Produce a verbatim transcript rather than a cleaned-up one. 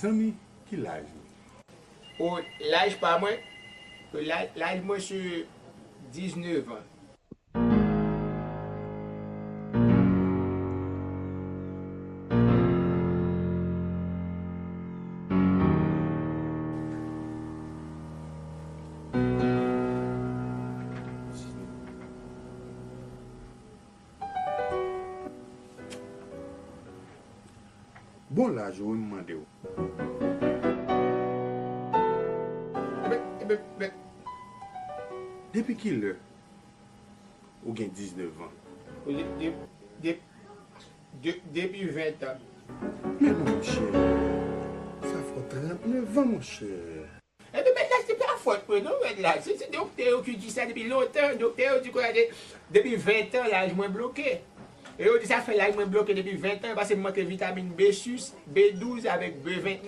Zanmi, ki laj ou? O, laj pa mwen, laj, laj mwen se diznèf an. Bon laj ou wi, m mande w. Ebyen, ebyen, ebyen. Depi kilè ou gen diznèf an? De, de, de, de, depi ven tan. Men monchè, sa fè w trannèf an, monchè. Ebyen, mèt la, se pa fòt mwen non, mèt la. Se, se doktè yo ki di sa depi lontan. Doktè yo di konsa, de, depi ven tan, laj mwen bloke. E yo di sa fè laj mwen bloke depi ven tan, paske m manke vitamin B sis, B douz avèk B vennèf.